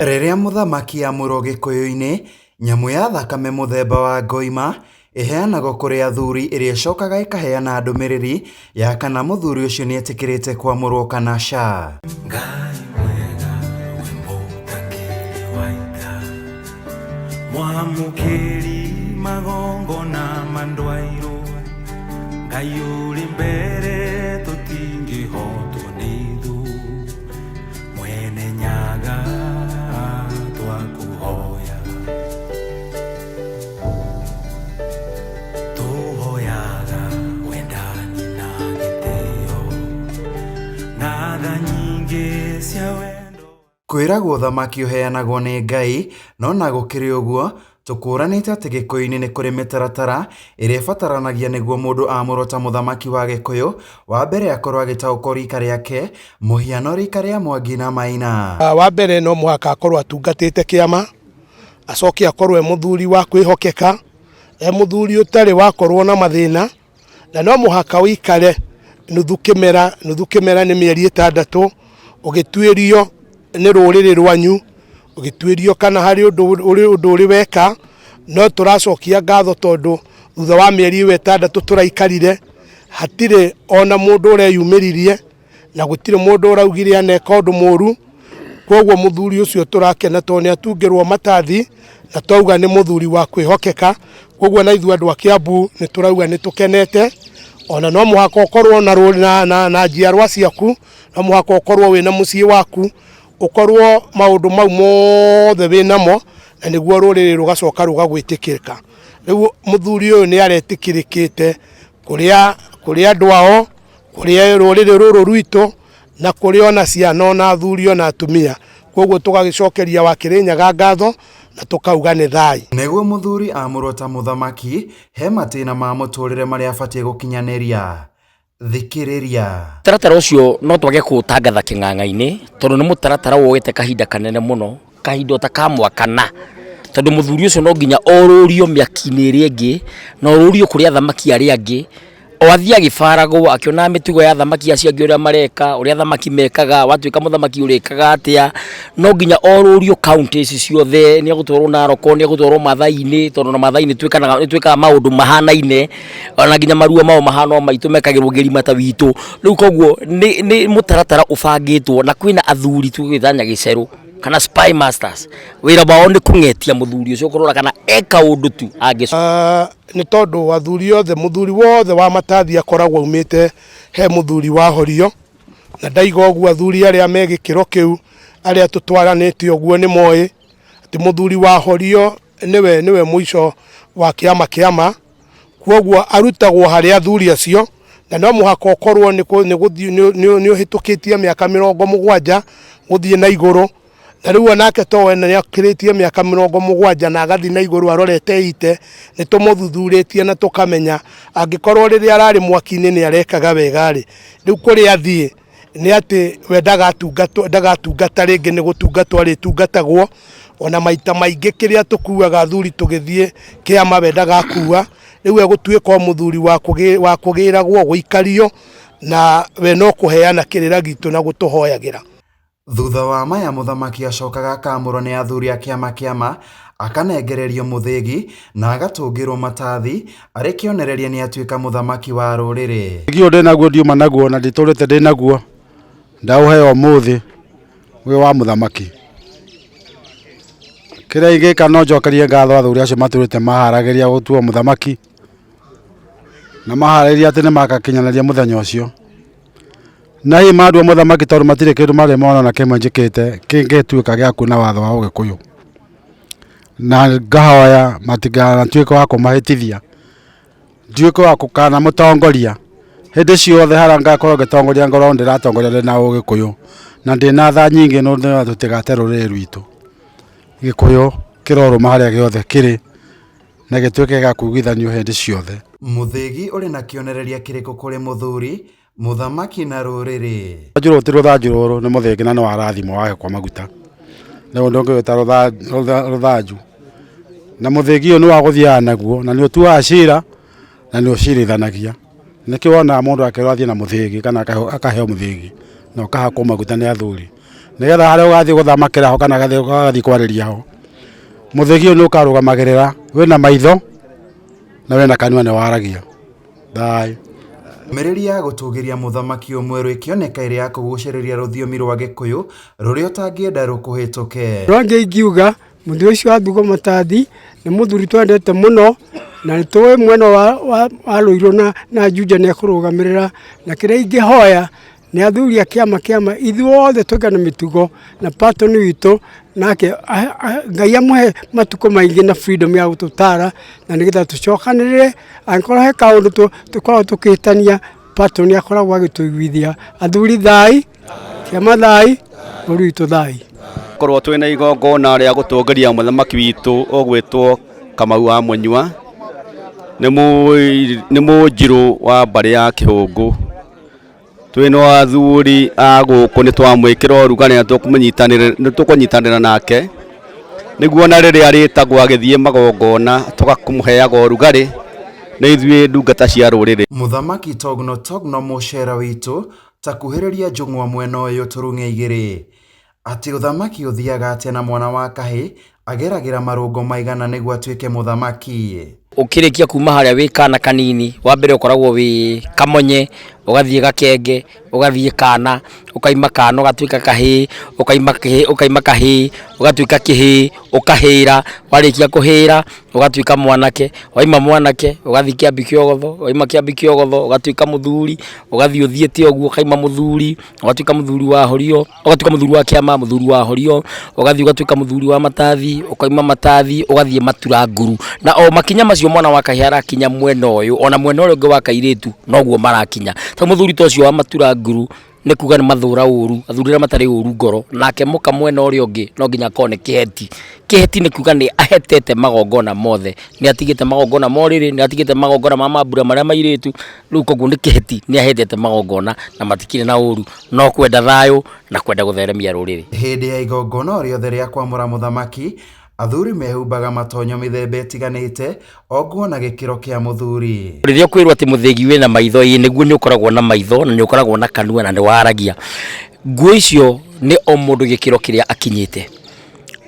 Rĩrĩa mũthamaki amũrwo gĩkũyũ-inĩ, nyamũ ya thakame mũthemba wa ngoima ĩheanagwo kũrĩ athuri ĩrĩa ĩcokaga ĩkaheana ndũmĩrĩri ya kana mũthuri ũcio nĩetĩkĩrĩte kwamũrwo kana ca. Ngai mwega wĩ mũtangĩri wa ita, mwamũkĩri magongona ma ndwairwo, Ngai ũrĩ mbere tũtingĩhotwo nĩ thũ, mwene Nyaga twakũhoya. Tũhoyaga wendani na gĩtĩo, na tha nyingĩ cia wendo. Kwĩragwo ũthamaki ũheanagwo nĩ Ngai, no na gũkĩrĩ ũguo, tũkũranĩte atĩ gĩkũyũ-inĩ nĩ kũrĩ mĩtaratara ĩrĩa ĩbataranagia nĩguo mũndũ amũrwo ta mũthamaki wa Gĩkũyũ, wa mbere akorwo agĩtaũkwo rika rĩake, mũhiano rika rĩa Mwangi na Maina. Wa mbere no mũhaka akorwo atungatĩte kĩama, acoke akorwo e mũthuri wa kwĩhokeka, e mũthuri ũtarĩ wakorwo na mathĩna, na no mũhaka ũikare nuthu kĩmera, nuthu kĩmera nĩ mĩeri ĩtandatũ, ũgĩtuĩrio nĩ rũrĩrĩ rwanyu, ũgĩtuĩrio kana harĩ ũndũ ũndũ ũrĩ weka, no tũracokia ngatho tondũ thutha wa mĩeri ĩyo ĩtandatũ tũraikarire, hatirĩ ona mũndũ ũreyumĩririe, na gũtirĩ mũndũ ũraugire aneka ũndũ mũru, koguo mũthuri ũcio tũrakena tondũ nĩ atungĩrwo matathi, na twauga nĩ mũthuri wa kwĩhokeka, koguo na ithuĩ andũ a Kiambu nĩ tũrauga nĩ tũkenete, ona no mũhaka ũkorwo na, na, na, na njiarwa ciaku, no mũhaka ũkorwo wĩna mũciĩ waku, ũkorwo maũndũ mau mothe wĩnamo, na nĩguo rũrĩrĩ rũgacoka rũgagwĩtĩkĩrĩka. Rĩu mũthuri ũyũ nĩ aretĩkĩrĩkĩte kũrĩa kũrĩ andũ ao, kũrĩ rũrĩrĩ rũrũ rwitũ na kũrĩ ona ciana ona athuri ona atumia. Koguo tũgagĩcokeria wa Kĩrĩnyaga ngatho na tũkauga nĩ thai. Nĩguo mũthuri amũrwo ta mũthamaki, he matĩna ma mũtũrĩre marĩa abatiĩ gũkinyanĩria. Thikĩrĩria. Mũtaratara ũcio no twage kũũtangatha kĩng'ang'a-inĩ tondũ nĩ mũtaratara woete kahinda kanene mũno, kahinda o ta ka mwaka na, tondũ mũthuri ũcio no nginya orũrio mĩaki-inĩ ĩrĩa ĩngĩ na orũrio kũrĩ athamaki arĩa angĩ, o athiĩ agĩbaragwo akĩonaga mĩtugo ya athamaki acio angĩ ũrĩa mareka, ũrĩa athamaki mekaga, watuĩka mũthamaki ũrĩkaga atĩa, no nginya orũrio kauntĩ ici ciothe, nĩ egũtwarwo Narok, nĩ egũtwarwo Maathai-inĩ, tondũ ona Maathai-inĩ nĩ twĩkaga maũndũ mahanaine, ona nginya maruo mao mahana o maitũ mekagĩrwo ngĩrima ta witũ, rĩu koguo nĩ mũtaratara ũbangĩtwo na kwĩna athuri tũgwĩta nyagĩcerũ kana spy masters, wĩra wao nĩ kũng'etia mũthuri ũcio kũrora kana e kaũndũ tu angĩ. Nĩ tondũ athuri othe, mũthuri wothe wa matathi akoragwo aumĩte he mũthuri wa horio, na ndaiga ũguo athuri arĩa me gĩkĩro kĩu, arĩa tũtwaranĩte ũguo nĩ moĩ atĩ mũthuri wa horio nĩwe nĩwe mũico wa kĩama kĩama, kwoguo arutagwo harĩ athuri acio, na no mũhaka ũkorwo nĩ ũhĩtũkĩtie mĩaka 70 gũthiĩ na igũrũ, na rĩu onake to we nĩ akĩrĩtie mĩaka 70 na agathiĩ na igũrũ arorete ite, nĩ tũmũthuthurĩtie na tũkamenya angĩkorwo rĩrĩa ararĩ mwaki-inĩ nĩ arekaga wega rĩ, rĩu kũrĩa athiĩ nĩ atĩ we ndagatungata rĩngĩ nĩ gũtungatwo arĩtungatagwo, ona maita maingĩ kĩrĩa tũkuaga athuri tũgĩthiĩ kĩama we ndagakua, rĩu egũtuĩka o mũthuri wa kũgĩragwo gũikario, na we no kũheana kĩrĩra gitũ na gũtũhoyagĩra. Thutha wa maya mũthamaki acokaga akamũrwo nĩ athuri a kĩama kĩama, akanengererio mũthĩgi na agatũngĩrwo matathi arĩ kĩonereria nĩ atuĩka mũthamaki wa rũrĩrĩ. Mũthĩgi ũyũ ndĩnaguo ndiuma naguo na nditũrĩte ndĩnaguo, ndaũheo ũmũthĩ wĩ wa mũthamaki. Kĩrĩa ingĩka no njokerie ngatho athuri acio matũrĩte maharagĩria gũtuo mũthamaki, na maharĩria atĩ nĩ magakinyanĩria mũthenya ũcio. Na hihi mandua mũthamaki tondũ matirĩ kĩndũ marĩ mona na kĩmwe njĩkĩte kĩngĩtuĩka gĩa kuuna watho wa ũgĩkũyũ. Na ngahoya matikanatuĩke wa kũmahĩtithia, nduĩke wa gũkanamũtongoria hĩndĩ ciothe harĩa ngakorwo ngĩtongoria ngorwo ndĩratongoria ndĩna ũgĩkũyũ na ndĩna tha nyingĩ nĩgetha tũtigate rũrĩrĩ rwitũ. Gĩkũyũ kĩrorũma harĩa gĩothe kĩrĩ na gĩtuĩke gĩa kũiguithanio hĩndĩ ciothe. Mũthĩgi ũrĩ na kĩonereria kĩrĩkũ kũrĩ mũthuri, mũthamaki na rũrĩrĩ? Rũthanju rũrũ ti rũthanju rũrũ nĩ mũthĩgi na nĩ warathimwo wahakwo maguta, rĩu ndũngĩwĩta rũthanju. Na mũthĩgi ũyũ nĩ wa gũthiaga naguo na nĩ ũtuaga cira na nĩ ũcirithanagia. Nĩkĩo wonaga mũndũ akĩrwo athiĩ na mũthĩgi kana akaheo mũthĩgi na ũkahakwo maguta nĩ athuri. Nĩgetha harĩa ũgathiĩ gũthamakĩra ho kana ũgathiĩ kwarĩria ho, mũthĩgi ũyũ nĩ ũkarũgamagĩrĩra wĩna maitho na wĩna kanua nĩ waragia. Thayũ. Ndũmĩrĩri ya gũtũgĩria mũthamaki ũyũ mwerũ ĩkĩoneka ĩrĩ ya kũgucĩrĩria rũthiomi rwa Gĩkũyũ rũrĩa ũtangĩenda rũkũhĩtũke. Rwangĩ ingiuga mũthuri ũcio wa Thugo Matathi nĩ mũthuri twendete mũno na nĩ tũĩ mwena wa Rũirũ na Juja nĩ ekũrũgamĩrĩra, na kĩrĩa ingĩhoya nĩ athuri a kĩama kĩama ithuothe tũigane mĩtugo na patron witũ nake Ngai amũhe matukũ maingĩ na freedom ya gũtũtara na nĩgetha tũcokanĩrĩre, angĩkorwo he kaũndũ tũkoragwo tũkĩhĩtania patron akoragwo agĩtũiguithia. Athuri thai, kĩama thai, bũrũri witũ thai. Korwo twĩna igongona rĩa gũtũngĩria mũthamaki witũ ũgwĩtwo Kamau wa Mũnyua, nĩ mũnjirũ wa mbarĩ ya Kĩhũngũ. Twĩna athuri a gũkũ nĩ twamwĩkĩra ũrugarĩ na nĩ tũkũnyitanĩra nake nĩguo na rĩrĩa arĩtagwo agĩthiĩ magongona tũgakũmũheaga ũrugarĩ nĩ ithuĩ ndungata cia rũrĩrĩ. Mũthamaki Togno Togno mũcera witũ takuhĩrĩria njũng'wa mwena ũyũ tũrung'e igĩrĩ. Atĩ ũthamaki ũthiaga atĩa na mwana wa kahĩ ageragĩra marũngo maigana nĩguo atuĩke mũthamaki. Ũkĩrĩkia kuma harĩa wĩ kana kanini, wa mbere ũkoragwo wĩ kamonye, ũgathiĩ gakenge, ũgathiĩ kana, ũkaima kana ũgatuĩka kahĩĩ, ũkaima kĩhĩĩ, ũkaima kahĩĩ, ũgatuĩka kĩhĩĩ, ũkahĩra, warĩkia kũhĩra ũgatuĩka mwanake, waima mwanake ũgathiĩ kĩambi kĩogotho, waima kĩambi kĩogotho ũgatuĩka mũthuri, ũgathiĩ ũthiĩte ũguo ũkaima mũthuri, ũgatuĩka mũthuri wa horio, ũgatuĩka mũthuri wa kĩama, mũthuri wa horio, ũgathiĩ ũgatuĩka mũthuri wa matathi, ũkaima matathi, ũgathiĩ matura nguru. Na o makinya macio mwana wa kahĩĩ arakinya mwena ũyũ, ona mwena ũrĩa ũngĩ wa kairĩtu noguo marakinya. Ta mũthuri ta ũcio wa matura nguru nĩ kuga nĩ mathũra ũru, athuri arĩa matarĩ ũru ngoro, nake mũka mwena ũrĩa ũngĩ no nginya akorwo nĩ kĩheti. Kĩheti nĩ kuga nĩ ahetete magongona mothe, nĩ atigĩte magongona ma ũrĩrĩ, nĩ atigĩte magongona ma mambura marĩa ma airĩtu, rĩu koguo nĩ kĩheti nĩ ahetete magongona na matikĩrĩ na ũru, no kwenda thayũ na kwenda gũtheremia rũrĩrĩ. Hĩndĩ ya igongona o rĩothe rĩa kwamũra mũthamaki, athuri mehumbaga matonyo mĩthemba ĩtiganĩte o nguo na gĩkĩro kĩa mũthuri. Rĩrĩa ũkwĩrwo atĩ mũthĩgi wĩna maitho, ĩĩ nĩguo nĩ ũkoragwo na maitho na nĩ ũkoragwo na kanua na nĩ waragia. Nguo icio nĩ o mũndũ gĩkĩro kĩrĩa akinyĩte.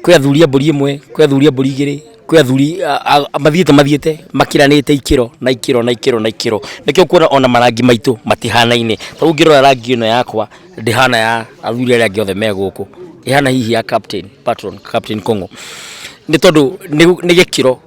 Kwĩ athuri a mbũri ĩmwe, kwĩ athuri a mbũri igĩrĩ, kwĩ athuri mathiĩte mathiĩte makĩranĩte ikĩro na ikĩro na ikĩro na ikĩro. Nĩkĩo ũkuona ona marangi maitũ matihanaine. Ta rĩu ũngĩrora rangi ĩno yakwa ndĩhana ya athuri arĩa angĩ othe me gũkũ, ĩhana hihi ya captain, patron, Captain Kong'o. Nĩ tondũ nĩ gĩkĩro.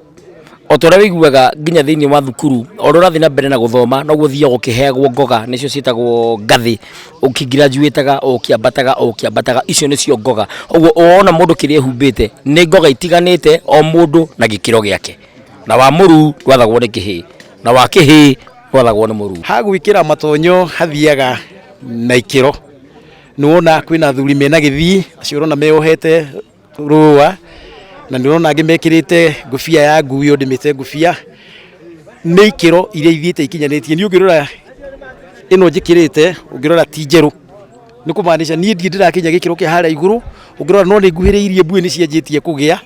O ta ũrĩa ũiguaga nginya thĩinĩ wa thukuru, o ũrĩa ũrathiĩ na mbere na gũthoma noguo ũthiaga ũkĩheagwo ngoga nĩcio ciĩtagwo ngathĩ, ũkĩ graduate aga o ũkĩambataga o ũkĩambataga, icio nĩcio ngoga. Ũguo wona mũndũ kĩrĩa ehumbĩte nĩ ngoga itiganĩte o mũndũ na gĩkĩro gĩake. Na wa mũruu ndwathagwo nĩ kĩhĩĩ, na wa kĩhĩĩ ndwathagwo nĩ mũruu. Ha gwĩkĩra matonyo hathiaga na ikĩro, nĩ wona kwĩna athuri mena gĩthii, acio ũrona meyohete rũa, na nĩ ũrona angĩ mekĩrĩte ngũbia ya ngui, ũyũ ndĩmĩte ngũbia, nĩ ikĩro iria ithiĩte ikinyanĩtie. Niĩ ũngĩrora ĩno njĩkĩrĩte, ũngĩrora ti njerũ, nĩ kũmaanisha niĩ ndirĩ ndĩrakinya gĩkĩro kĩa harĩa igũrũ, ũngĩrora no nĩ nguhĩrĩirie mbuĩ nĩ cianjĩtie kũgĩa,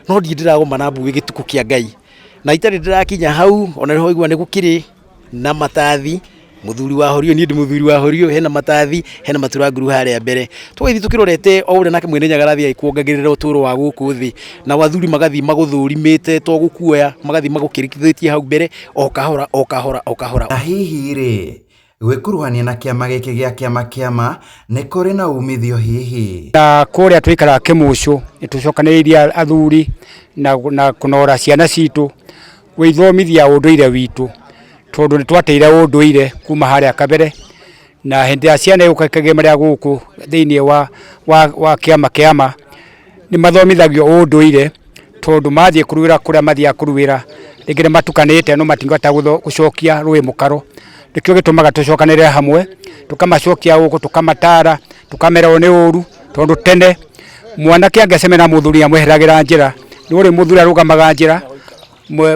no ndirĩ ndĩragoma na mbuĩ gĩtukũ kĩa Ngai. Na itarĩ ndĩrakinya hau, ona nĩho waigua nĩ gũkĩrĩ na matathi, mũthuri wa horio, niĩ ndĩ mũthuri wa horio, hena matathi, hena matura nguru harĩa mbere. Tũgagĩthiĩ tũkĩrorete o ũrĩa nake Mwene Nyaga arathiĩ agĩkuongagĩrĩra ũtũro wa gũkũ thĩ, nao athuri magathiĩ magũthũrimĩte to gũkuoya, magathiĩ magũkĩrĩkithĩtie hau mbere o kahora o kahora o kahora. Na hihi rĩ, gwĩkuruhania na kĩama gĩkĩ gĩa kĩama kĩama nĩ kũrĩ na umithio hihi? Na kũrĩa tũikaraga Kĩmũcũ nĩ tũcokanĩrĩirie athuri na kũnora ciana citũ gwĩthomithia ũndũire witũ, tondũ nĩ twateire ũndũire kuma harĩa kabere, na hĩndĩ ĩrĩa ciana igũka ikĩgimarĩra gũkũ thĩinĩ wa kĩama kĩama, nĩ mathomithagio ũndũire, tondũ mathiĩ kũruĩra kũrĩa mathiaga kũruĩra, rĩngĩ nĩ matukanĩte no matingĩhota gũcokia rũĩ mũkaro. Nĩkĩo gĩtũmaga tũcokanĩrĩre hamwe, tũkamacokia gũkũ, tũkamatara, tũkamera ũyũ nĩ ũru, tondũ tene mwanake angĩacemania na mũthuri amweheragĩra njĩra, no rĩu mũthuri arũgamaga njĩra,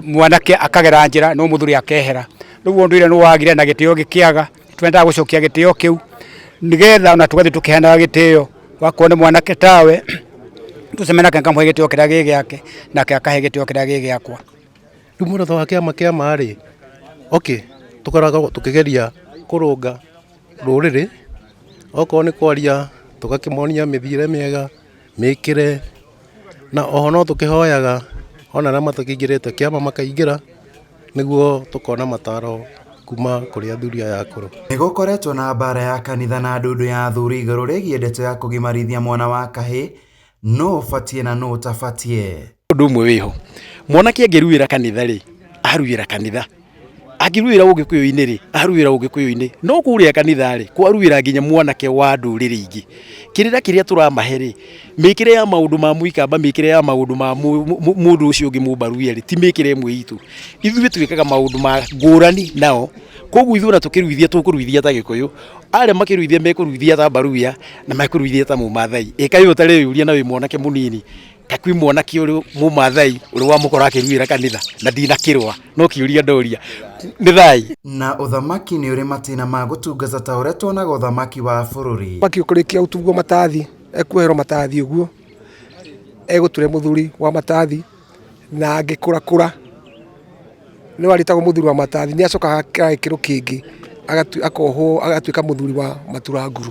mwanake akagera njĩra, no mũthuri akehera. Rĩu ũndũire nĩ wagire na gĩtĩo gĩkĩaga, twendaga gũcokia gĩtĩo kĩu, nĩgetha ona tũgathiĩ tũkĩheanaga gĩtĩo, wakorwo nĩ mwanake tawe, tũcemanie nake ngamũhe gĩtĩo kĩrĩa gĩ gĩake, nake akahe gĩtĩo kĩrĩa gĩ gĩakwa. Rĩu muoroto wa kĩama kĩama rĩ, okay, tũkoragwo tũkĩgeria kũrũnga rũrĩrĩ, okorwo nĩ kwaria Tũgakĩmonia mĩthiĩre mĩega, mĩkĩre, na oho no tũkĩhoyaga ona arĩa matakĩingĩrĩte kĩama makaingĩra nĩguo tũkona mataro kuma kũrĩ athuri aya akũrũ. Nĩ gũkoretwo na mbara ya kanitha na ndundu ya athuri igũrũ rĩgiĩ ndeto ya kũgimarithia mwana wa kahĩĩ, nũ ũbatiĩ na nũ ũtabatiĩ. Ũndũ ũmwe wĩho, mwanake angĩruĩra kanitha rĩ, aruĩra kanitha, angĩruĩra ũgĩkũyũ-inĩ rĩ, aruĩra ũgĩkũyũ-inĩ, no kũrĩa kanitha rĩ, kwaruĩra nginya mwanake wa ndũrĩrĩ ingĩ. Kĩrĩra kĩrĩa tũramahe rĩ, mĩkĩre ya maũndũ ma mũikamba, mĩkĩre ya maũndũ ma mũndũ ũcio ũngĩ mũmbaruya rĩ, ti mĩkĩre ĩmwe itũ. Ithuĩ twĩkaga maũndũ ma ngũrani nao, koguo ithuĩ ona tũkĩruithia tũkũruithia ta Gĩkũyũ, arĩa makĩruithia mekũruithia ta Mbaruya na mekũruithia ta Mũmathai. Ĩka ũyũ ũtareyũria na wĩ mwanake mũnini, kakwĩ mwanake ũrĩ Mũmathai ũrĩ wamũkora akĩruĩra kanitha na ndinakĩrũa, no kĩũria ndoria nĩ thai. Na ũthamaki nĩ ũrĩ matĩna ma gũtungata ta ũrĩa tuonaga ũthamaki wa bũrũri. Ũthamaki ũkũrĩkia gũtungwo matathi, ekuoherwo matathi ũguo, egũture mũthuri wa matathi, na angĩkũrakũra nĩ warĩtagwo mũthuri wa matathi, nĩ acokaga gĩkĩro kĩngĩ akohwo agatuĩka mũthuri wa maturanguru.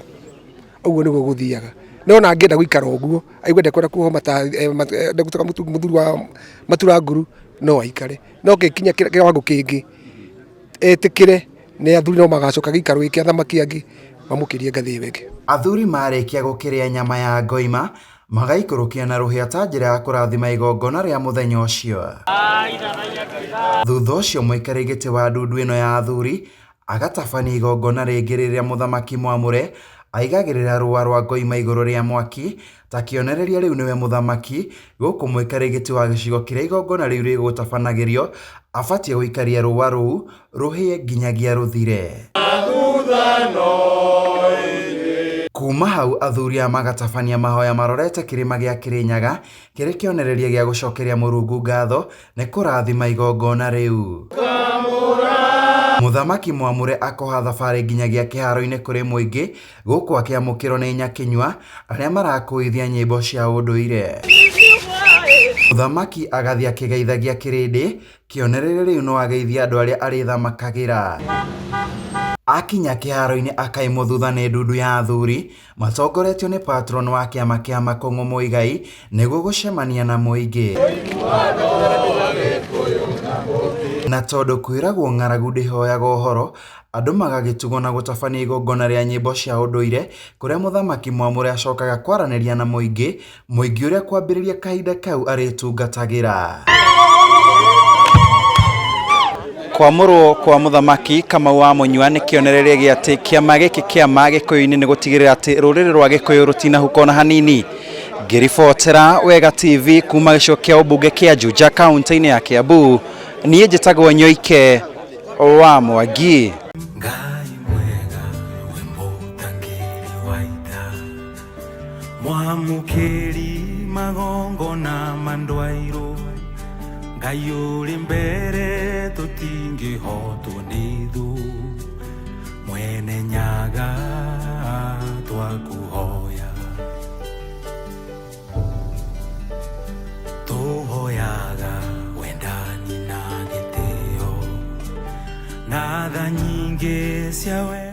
Ũguo nĩguo gũthiaga. No ona angĩenda gũikara ũguo, aigue ndekwenda kuohwo matathi, ndegũtuĩka mũthuri wa maturanguru, no aikare. No gĩkinya kĩwango kĩngĩ, etĩkĩre nĩ athuri no magacoka gĩikaro gĩkĩ athamaki angĩ mamũkĩrie ngathĩ ĩyo ĩngĩ. Athuri marĩkia gũkĩrĩa nyama ya ngoima, magaikũrũkia na rũhĩa ta njĩra ya kũrathima igongona rĩa mũthenya ũcio. Thutha ũcio mũikarĩri gĩtĩ wa ndundu ĩno ya athuri agatabania igongona rĩngĩ rĩrĩa mũthamaki mwamũre aigagĩrĩra rũa rwa ngoima igũrũ rĩa mwaki ta kĩonereria rĩu nĩwe mũthamaki. Gũkũ mũikarĩri gĩtĩ wa gĩcigo kĩrĩa igongona rĩu rĩgũtabanagĩrio abatiĩ gũikaria rũa rũu rũhĩe nginyagia rũthire. Kuma hau athuri aya magatabania mahoya marorete kĩrĩma gĩa Kĩrĩnyaga kĩrĩ kĩonereria gĩa gũcokeria Mũrungu ngatho nĩ kũrathima igongona rĩu. Mũthamaki mwamũre akoha thabarĩ nginyagia kĩharo-inĩ kũrĩ mũingĩ gũkũ akĩamũkĩrwo nĩ Nyakinyua arĩa marakũithia nyĩmbo cia ũndũire. Mũthamaki agathiĩ akĩgeithagia kĩrĩndĩ kĩonereria rĩu no ageithie andũ arĩa arĩthamakagĩra. Akinya kĩharo-inĩ akaimwo thutha nĩ ndundu ya athuri matongoretio nĩ patron wa kĩama kĩa Makũng'ũ Muigai nĩguo gũcemania na mũingĩ. Na tondũ kwĩragwo ng'aragu ndĩhoyaga ũhoro, andũ magagĩtugwo na gũtabania igongona rĩa nyĩmbo cia ũndũire kũrĩa mũthamaki mwamũre acokaga kwaranĩria na mũingĩ, mũingĩ ũrĩa kwambĩrĩria kahinda kau arĩtungatagĩra. Kwamũrwo kwa mũthamaki Kamau wa Mũnyua nĩ kĩonereria gĩa atĩ kĩama gĩkĩ kĩa ma Gĩkũyũ-inĩ nĩ gũtigĩrĩra atĩ rũrĩrĩ rwa Gĩkũyũ rũtinahuka ona hanini. Ngĩribotera Wega TV kuma gĩcigo kĩa ũmbunge kĩa Juja kaunti-inĩ ya Kiambu, niĩ njĩtagwo Nyoike wa Mwangi. Ngai mwega we mũtangĩri wa ita, mwamũkĩri magongona ma ndwairũ, Ngai ũrĩ mbere tũtingĩhotwo nĩ thũ, mwene Nyaga twakũhoya, tũhoyaga wendani na gĩtĩo, na tha nyingĩ cia wendo.